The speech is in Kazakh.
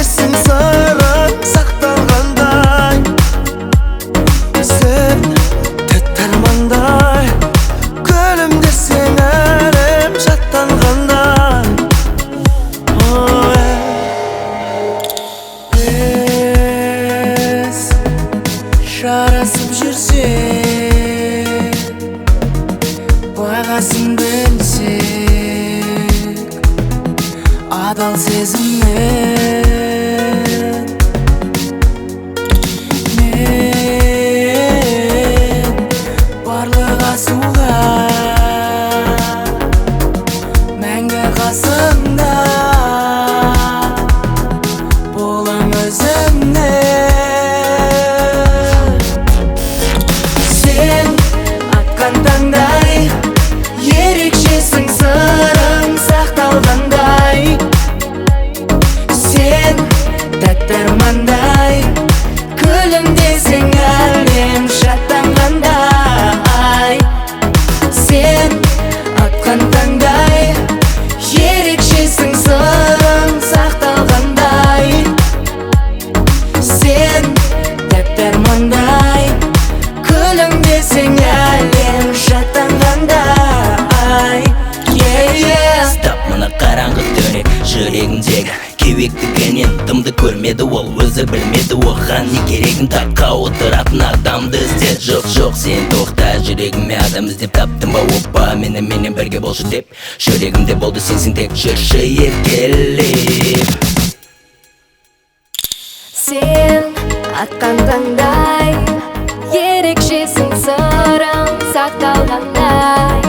Ерекшесің сырың сақталғандай. Сен тәтті армандай, күлімдесең әлем шаттанғандай. Біз жарасып жүрсек, бағасын білсек, адал сезімнің. Мен барлық асуға мәңгі қасыңда болам өзіңнің. Сен атқан таңдай, ерекшесің сырың сақталғандай. Сен тәтті армандай, күлімдесең әлем шаттанғандай. Сен атқан таңдай, ерекшесің сырың сақталғандай. Сен тәтті армандай, күлімдесең әлем шаттанғандай. Yeah, yeah. Стоп, мына қараңғы түнек жүрегімдегі кеуектігінен дымды көрмеді ол, өзі білмеді оған не керегін. Таққа отыратын адамды іздеді. Жоқ, жоқ, сен тоқта, жүрегіме адам іздеп таптым ба? Опа, мені менен бірге болшы деп жүрегімде болды сенсің тек, жүрші еркелеп. Сен атқан таңдай, ерекшесің сырың сақталғандай.